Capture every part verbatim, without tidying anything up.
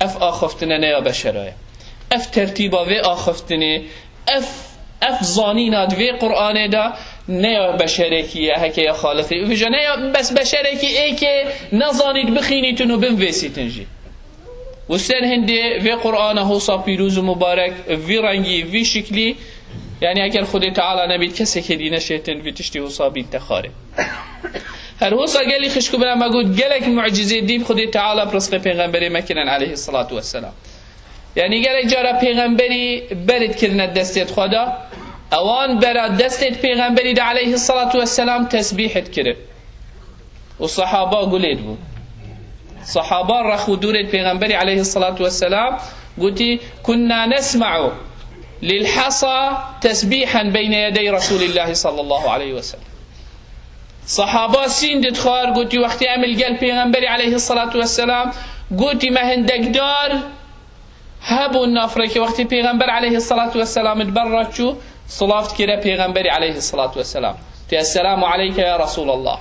Ev axaftine ne ya beşera ye. Ev tertîba vê axaftinê, ev, ev zanîna di vê Qur'anê de ne ya beşerekî ye, heke ya Xaliqî. Û vêca ne ya bes beşerekî êkê nezanît bixînîtin û binvêsîtin jî. Û ser hindê vê Qur'ana hosa pîroz û mubarek, vî rengî, vî şiklî, yanî eger Xwedê Teala nebît, kesekê dî neşêtin vî tiştî hosa bînte xarê. Her hosa gelî xişk û bira me got, gelek mucizê dî Xwedê Teala bi rizqê pêxemberê me kirin aleyhisselatu vesselam. Yanî gelek cara pêxemberî berê dikirine destê xwe de, ewan bera destê pêxemberî de aleyhisselatu vesselam tesbîh dikirin. Û sahaba gulê dibû. Sahaba rex û dûrê pêxemberî aleyhisselatu vesselam gotî, "Kunna nesma'u lil hasa tesbîhen beyne yedey Resûlîllahî sallallahu aleyhi ve sellem." Sahaba sîn didxwar, gotî, wextê em li gel pêxemberî aleyhisselatu vesselam, gotî, me hindek dar hebûn nafrekê, wextê pêxember aleyhisselatu vesselam di ber re çû, silav dikire pêxemberî aleyhisselatu vesselam. Tê, "Esselamu aleyke ya Resûlallah."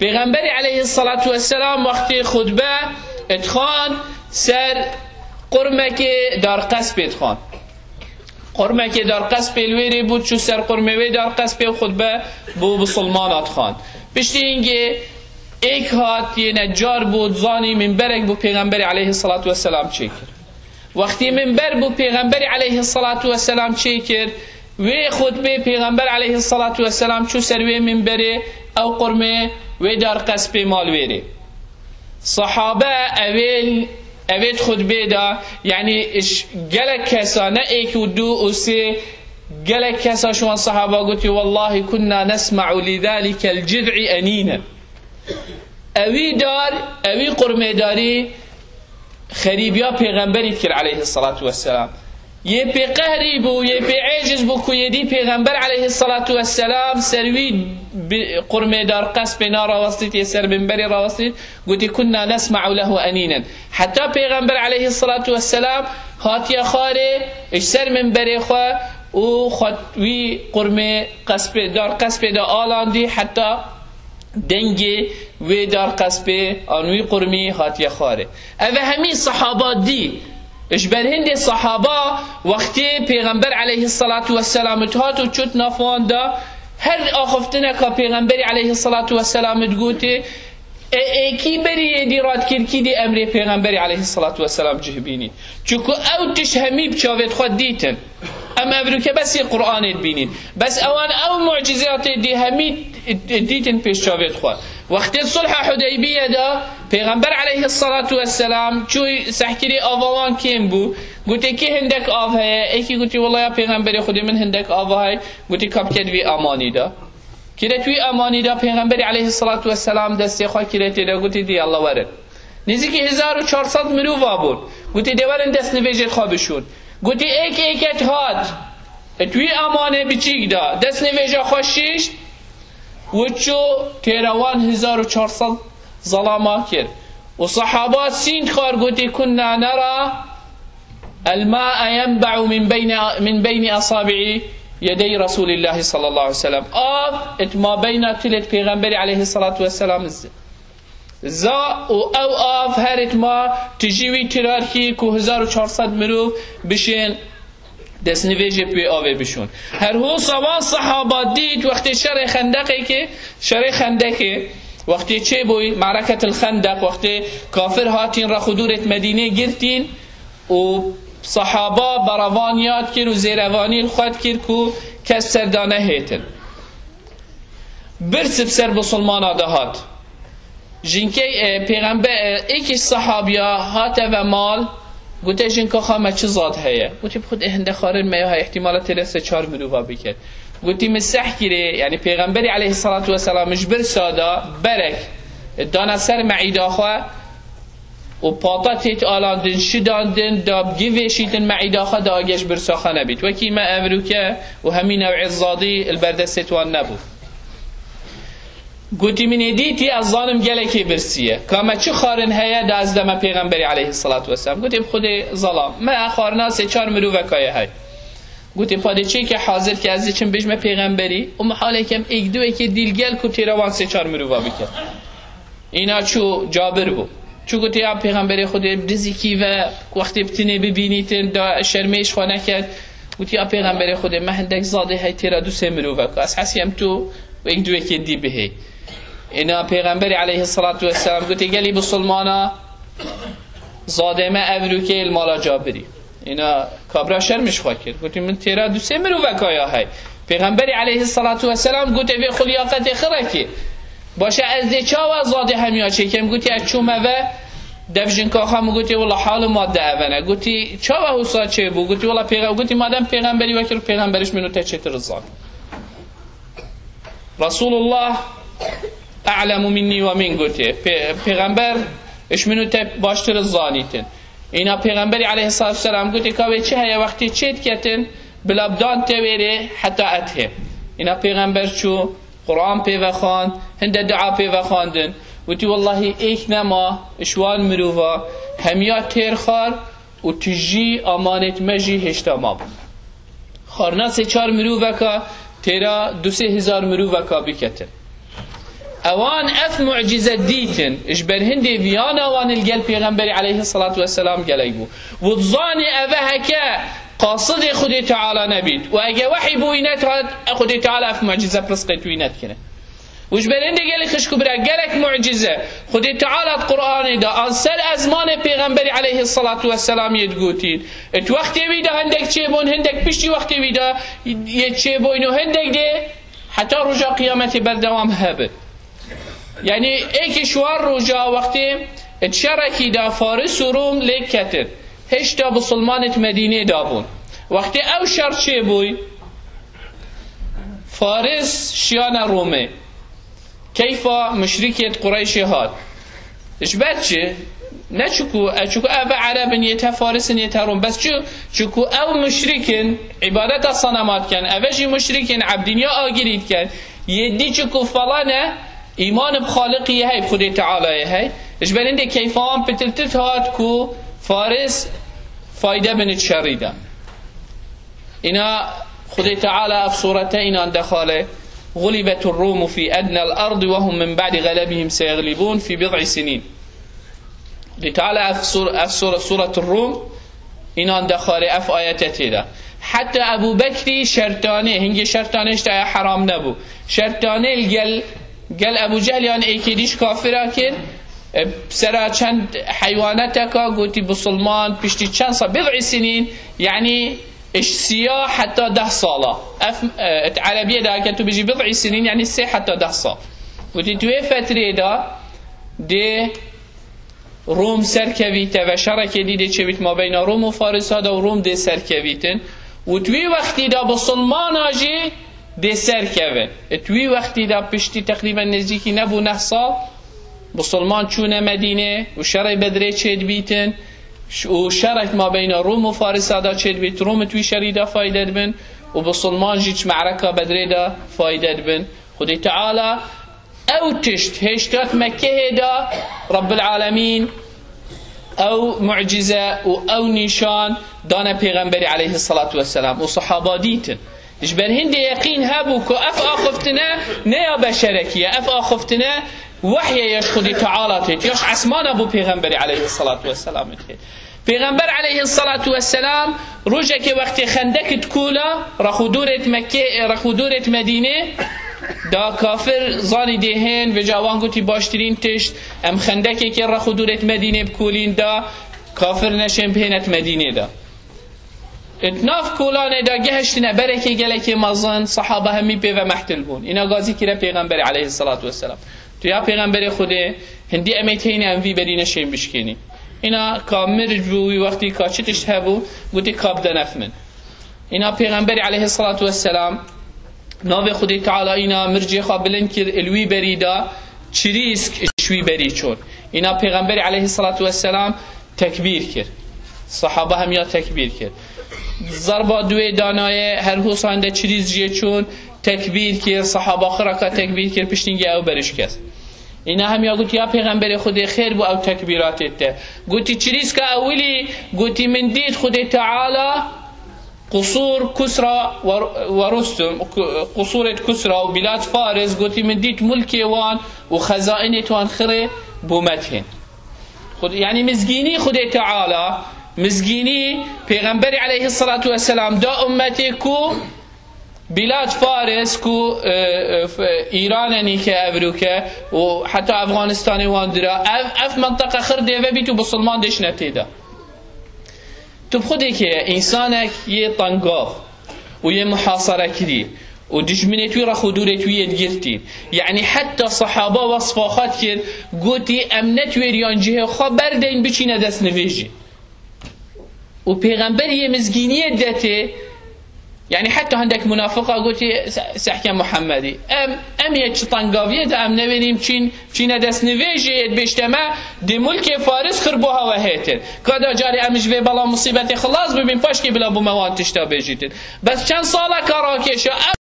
Pêxemberî aleyhisselatu vesselam wextê xutbe dixwan, ser qurmekê darqespê dixwan. Qurmekê darqespê li wê rê bû, çû ser qurmê wê darqespê û xutbe bo bisilmana dixwand. Piştî hingê êk hat yê necar bû, dizanî minberek bû, pêxemberê aleyhisselatu vesselam çêkir. Wextî minber bû, pêxemberê aleyhisselatu vesselam çêkir, wê xutbê pêxember aleyhisselatu vesselam çû ser wê minberê, ew qurmê wê darqespê mal wê rê. Sahabe evê, evê di xutbê de, yanî iş-, gelek kesa, ne êk û du û sê, gelek kesa ji wan sahaba gotî, "Wellahî kunna nesma'u li zalikel ciz'i enînen." Ewî dar, ewî qurmêdarî xerîbiya pêxemberî dikir aleyhisselatu vesselam. Yê pê qehrî bû, yê pê êciz bû ku yê dî pêxember aleyhisselatu vesselam ser wî bi-, qurmê darqespê narawestît, yê ser minberê rawestît, gotî, "Kunna nesma'u lehu enînen." Heta pêxember aleyhisselatu vesselam hatiye xwarê, ji ser minberê xwe û xwe wî qurmê qespê, darqespê de alandî, heta dengê wê darqespê an wî qurmî hatiye xwarê. Ev e hemî sahaba dî. Ji ber hindê sahaba wextê pêxember aleyhisselatu vesselam dihat û çût nav wan de, her axiftineka pêxemberî aleyhisselatu vesselam digotê, e, êkî berî yê dî radikir, kî dî emrê pêxemberî aleyhisselatu vesselam cih bînî. Çunku ew tişt hemî bi çavêt xwe dîtin. Em evroke bes yê Qur'anê dibînîn. Bes ewan ew mucizatê dî hemî dîtin pêş çavêt xwe. Wextê sulha Hudeybiye de Pêxember aleyhisselatu vesselam çû sehkirî, ava wan kêm bû. Gotê, "Kê hindek av heye?" Êkî gotî, "Wela ya Pêxemberê Xwedê, min hindek ava heye." Gotî, "Ka biket vî amanî de." Kiret wî amanî de, Pêxemberî aleyhisselatu vesselam destê xwe kiretê de, gotî, "Dî Allah werin." Nêzîkî hezar û çar sed mirov bûn. Gotî, "Dê werin destnivêjê xwe bişûn." Gotî, "Êk êkek hat, di wî amanê biçîk de, destnivêja xwe şişt û çû têra wan hezar û çar sed zelama kir." Û sahaba sînd xwar gotî, "Kunna nera el-ma'e yenbe'u min beyni, min beyni asabi'i yedey Resulillahi sallallahu aleyhi ve sellem." Av, di mabeyna tilê Pêxemberî aleyhisselatu vesselam z-, za û ew av her itma tijî wî tirar kî ku hezar û çar sed mirov bişên destnivêjê bi wê avê bişûn. Her hosa wan sahaba dît wextê şerê Xendeqê ke, şerê Xendekê, wextê çêbûyî, Me'reketil Xendeq, wextê kafir hatîn rexudûrêt Medînê girtîn û sahaba berevaniyat kir û zêrevanî li xwe dikir ku kes ser da nehêtin. Birs bi ser Musulmana de hat. Jinkey, e, pêxember, e, êkî sahabiya hate ve mal, gote, "Jinka xwe me çi zad heye?" Gote, "Bi xwe dê hinde xwarin me ya heye, îhtîmala têre se çar mirova biket." Gote, "Min seh kirê, yanî Pêxemberî aleyhisselatu vesselam ji birsa da berek dana ser meîda xwe, û pata têt alandin, şidandin, da givêşîtin meîda xwe, da agêş birsa xwe nebît. Wekî me evroke û hemî new'ê zadî li ber destê wan nebû." Gotî, "Min ê dîtî, ez zanim gelekê birsî ye. Ka me çi xwarin heye, da ez deme Pêxemberî aleyhisselatu vesselam." Gotî, "Bi Xwedê zelam, me xwarina sê çar miroveka ye hey." Gotî, "Padê çêke hazir ke ez diçim bêjme Pêxemberî, û mihaleke em êk duwekê dîl gel ku têra wan sê çar mirova bike." Îna çû Cabir bû. Çû gotê, ya Pêxemberê Xwedê, bi dizîkî ve wextê bi tinê bibînîtin, da şermê ji xwe neket. Gotî, ya Pêxemberê Xwedê, me hindek zadê hey têra du sê mirovek. Ez hesiyem tu wek duwekê dî bihê. Êna Pêxemberê aleyhissalatu vesselam gotê, gelî bisilmana, zadê me ev rûkê li mala Cabirî. Êna kabra şerm ji xwe kir. Gotî, min têra du sê miroveka ya hey. Pêxemberê aleyhissalatu vesselam gotê, vê xwe liyaqetê xirekê. Baş e, ez dê çawa zadê hemiya çêkem? Gotî, ez çûme ve dev jinka xwe min gotî, wela hal û madde ev e ne. Gotî, çawa wisa çêbû? Gotî, wela pêxe-, gotî, madem pêxemberî wekir, pêxemberiş min û te çêtir zan. Resulullah a'lemu minni ve min gotê. Pê-, pêxember iş min û te baştir zanîtin. Îna pêxemberî aleyhissalatu vesselam gotê, ka wê çi heye wextê çê diketin, bila bidan te wêrê heta et hê. Îna pêxember çû, Quran pê vexwand, hinde dua pê vexwandin. Gotî, wellahî êk nema, iş wan mirova, hemiya têr xwar, û tu jî amanêt me jî hêşta mabû. Xwarina sê çar miroveka têra du sê hezar miroveka biketin. Ewan ev mucize dîtin, ji ber hindê viyana wan li gel Pêxemberî aleyhissalatu vesselam gelek bû. Û dizanî eve heke qasidê Xwedê Teala nebît û ege wehî bo wî nedihat, Xwedê Teala ev mucize pirsqê tu wî nedikine. Û ji ber hindê gelî xişk û bira gelek mucize Xwedê Teala di Qur'anê de an ser ezmanê Pêxemberî aleyhissalatu vesselam yê digotîn. Di wextê wî de hindek çêbûn, hindek piştî wextê wî de yê çêbûyn û hindek dê heta roja qiyametê berdewam hebin. Yanî êkî ji wan roja wextê di şerekî de Faris û Rom lêk ketin. Hêşta bisilmanê di Medînê de bûn. Wextê ew şer çêbûy, Faris şiyane Romê. Keyfa muşrikê di Qureyşê hat. Ji ber çi? Ne çiku, e, çiku ev Ereb in, yê te Faris in, yê te Rom. Bes çi? Çiku ew muşrik in, îbadeta sanema dikin. Eve jî muşrik in, ebdîniya agirî dikin. Yê dî çiku falan e, îman bi Xaliqî yê hey, bi Xwedê Teala yê hey. Ji ber hindê keyfa wan pitirtir hat ku Faris fayde bin di şerî de. Îna Xwedê Teala ev surete înan dexale, غُلِبَتِ الرُّومُ فِي أَدْنَى الْأَرْضِ وَهُمْ مِنْ بَعْدِ غَلَبِهِمْ سَيَغْلِبُونَ فِي بِضْعِ سِنِينَ. Xwedê Teala ev sur-, ev sur-, Suretur Rum înan dexare, ev ayete tê de. Heta Ebu Bekrî şertanê, hingê şertanê ji te heram nebû. Şertanê li gel, gel Ebu Cehl yan êkê dî ji kafira kir, e, sera çend heywaneteka gotî bisilman, piştî çend sa, bid'i sinîn, yanî ji siya heta deh sala. Ev, e, di erebiyê de heke tu bijî bid'i sinîn, yanî sê heta deh sal. Gotî tu wê fetrê de dê Rom serkevîte ve şerekê dî dê çêbît mabeyna Rom û Farisa de û Rom dê serkevîtin. Û di wî wextî de bisilmana jî dê serkevin. Di wî wextî de piştî teqrîben nêzîkî neh û neh sal bisilman çûne Medînê û şerê Bedrê çêdibîtin. Ş-, û şerek mabeyna Rom û Farisa de çêdibît. Rom di wî şerî de fayde dibin û bisilman jî di me'reka Bedrê de fayde dibin. Xwedê Teala ew tişt hêşta di Mekkehê de Rabbil Alemîn ew mucize û ew nîşan dane Pêxemberî aleyhissalatu vesselam û sahaba dîtin. Ji ber hindê yeqîn hebû ku ev axuftine ne ya beşerekî ye, ev axuftine wehyê ye ji Xwedê Teala têt, ya ji esmana bo Pêxemberî aleyhissalatu vesselam têt. Pêxember aleyhissalatu vesselam rojekê wextê xendek dikula, rex û dorê di Mekkê, rex û dorê di Medînê, da kafir zanî dê hên, vêca wan gotî baştirîn tişt, em xendekekê rex û dorê di Medînê bikolîn, da kafir neşên bihêne di Medînê de. Di nav kolanê de gehiştine berekê gelekê mezin, sahaba hemî pê ve mehtil bûn. Îna gazî kire Pêxemberê aleyhissalatu vesselam. Tu ya Pêxemberê Xwedê, hindî em ê têyne em vî berî neşên bişkênî. Îna ka mirc bû wî wextî ka çi tişt hebû, gotî ka bide nef min. Îna Pêxemberê aleyhissalatu vesselam navê Xwedê Teala îna mircê xwe bilind kir, il wî berî da çirîsk ji wî berî çûn. Îna Pêxemberê aleyhissalatu vesselam tekbîr kir. Sahaba hemiya tekbîr kir. Zerba duê danayê, her hûsan de çirîsk jê çûn, tekbîr kir. Sahaba xiraka tekbîr kir, piştîngê ew beriş kir. Îna hemiya gotî, ya Pêxemberê Xwedê, xêr bû ew tekbîratê te. Gotî, çirîska ewilî, gotî, min dît Xwedê Teala qusûr Kusra we, we Rustum, ku-, qusûrê Kusra û bîlat Faris, gotî, min dît mulkê wan û xezaînê wan xirê bo me dihên. Xud-, yani mizgînî Xudê Teala, mizgînî Pêxemberî aleyhissalatu vesselam da ummetê ku Bilad Faris ku, e, e, f-, Îranê nîke evroke û heta Efganistanê wan dira, ev, ev menteqa xir dêve bît û bisilman dêşne tê de. Tu bi xwe dêkê însanek yê tengav û yê muhasere kirî û dijminê wî rex û dûrê wî yê digirtî. Yani heta sehaba wesfa xwe dikir, gotî, em ne tuêriyan cihê xwe berdeyn biçîne dest nivêjî. Û Pêxember yê mizgîniyê detê, yani heta hindek munafiqa gotî, "Se-, sehke Muhemmedî. Em, em yê çi tengaviyê de em newêrîm çîn, çîne dest nivêjê yê dibêjte me, di mulkê Faris xir bo hewe hêtin. Kada carê em ji vê bela musîbetê xilas bibîn, paşkê bila bo me wan tişta bêjîtin." Bes çend saleka rakêşa,